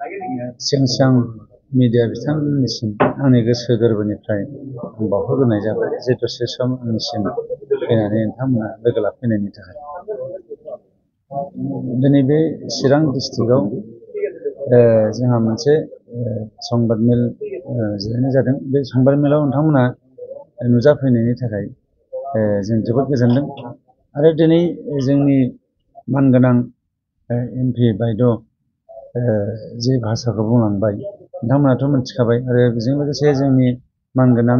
सिगां मिडिया बिथांमोननिसिम आंनि गोसो गोरबोनिफ्राय बावहरग्रोनाय जाबाय जे दसे सम आंनिसिम फैनानै नोंथांमोना लोगो लाफैनायनि थाखाय। दिनै बे चिरां डिस्ट्रिक्टआव जोंहा मोनसे संबाद मेल जिरायनाय जादों। बे संबाद मेलाव नोंथांमोना नुजाफैनायनि थाखाय जों जोबोद गोजोनदों। आरो दिनै जोंनि मानगोनां MP बायद' जे भाषाखौ बुंलांबाय नोंथांमोनाथ' मिथिखाबाय। आरो बेजों लोगोसे जोंनि मानगोनां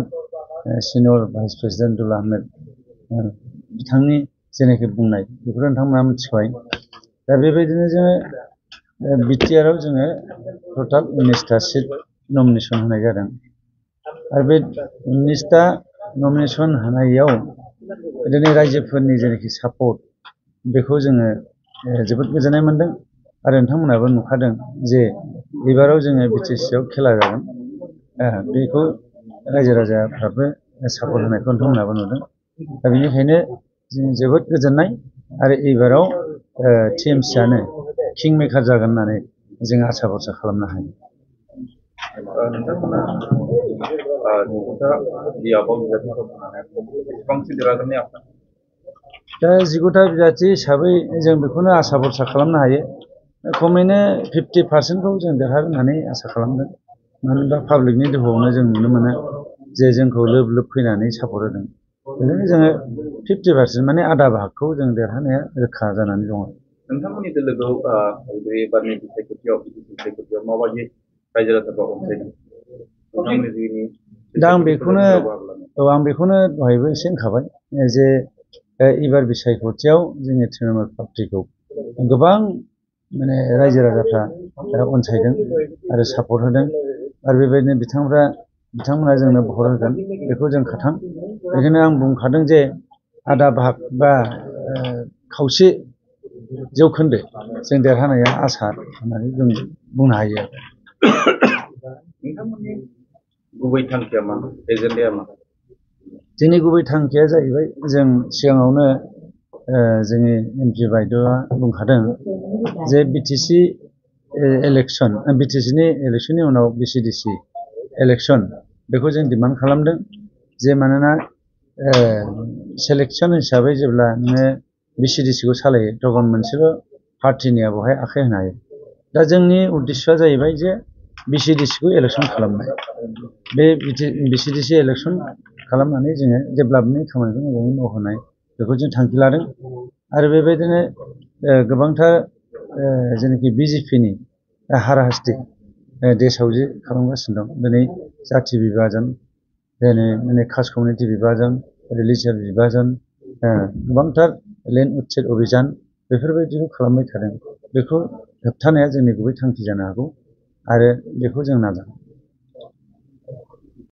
सिनियर भाइस प्रेसिडेन्ट दुला आहमेद बिथांनि जेनाखि बुंनाय बेखौथ' नोंथांमोना मिथिबाय। दा बेबायदिनो जोङो बिटिआरआव जोङो टटाल 19टा सिट नमिनेसन होनाय जादों। आरो बे 19टा नमिनेसन होनायाव दिनै रायजोफोरनि जेनाखि सापर्ट बेखौ जोङो जोबोद गोजोननाय मोनदों। आरो नोंथांमोनाबो नुखादों जे एबाराव जोङो बिटिसिआव खेला जागोन, बेखौ रायजो राजाफ्राबो सापर्ट होनायखौ नोंथांमोनाबो नुदों। दा बेनिखायनो जों जोबोद गोजोननाय। आरो एबाराव टिएमसिआनो किं मेकार जागोन होननानै जों आसा भरसा खालामनो हायो। नोंथांमोना दा 19टा बिजाथि हिसाबै जों बेखौनो आसा भरसा खालामनो हायो। खमैनो 50% जों देरहागोन होननानै आसा खालामदों। मानो होनबा पाब्लिकनि दोहौआवनो जों नुनो मोनो जे जोंखौ लोब लोब फैनानै सापर्ट होदों। बेनिखायनो जोङो 50% माने आधा बाहागखौ जों देरहानाया रोखा जानानै दङ। नोंथांमोननि दोलोखौ एबारनि बिसायख'थियाव माबायदि रायजो राजाफ्रा अनसायदों? दा आं बेखौनो दहायबो एसे होनखाबाय जे एबार बिसायख'थियाव जोंनि तृणमूल पार्टिखौ गोबां माने रायजो राजाफ्रा अनसायदों आरो सापर्ट होदों। आरो बेबायदिनो बिथांमोना जोंनो भट होगोन बेखौ जों खाथां। बेखायनो आं बुंखादों जे आधा बाहाग बा खावसे जौखोन्दो जों देरहानाया आसा होननानै जों बुंनो हायो। नोंथांमोननि गुबै थांखिया मा, एजेन्डाया मा? जोंनि गुबै थांखिया जाहैबाय जों सिगाङावनो जोंनि MP बायद'आ बुंखादों जे बिटिसिनि इलेक्सननि उनाव VCDC इलेक्सन बेखौ जों डिमान्ड खालामदों जे मानोना सेलेक्सन हिसाबै जेब्ला नोङो VCDCखौ सालायो तখন मोनसेल' पार्टिनिया बेवहाय आखाइ होनो हायो। दा जोंनि उद्देश्यआ जाहैबाय जे VCDCखौ इलेक्सन खालामनाय। बे VCDC इलेक्सन खालामनानै जोङो डेभेलपमेन्टनि खामानिखौ मोजाङै मावहोनाय बेखौ जों थांखि लादों। आरो बेबायदिनो गोबांथार जेनाखि BJPनि हाराहास्थि देसावजि खालामगासिनो दं। दिनै जाथि बिभाजन, दिनै माने कास्ट कमिउनिटि बिभाजन, रिलिजियास बिभाजन, गोबांथार लेन्ड उच्चेद अभियान बेफोरबायदिखौ खालामबाय थादों। बेखौ होबथानाया जोंनि गुबै थांखि जानो हागौ आरो बेखौ जों नाजागोन।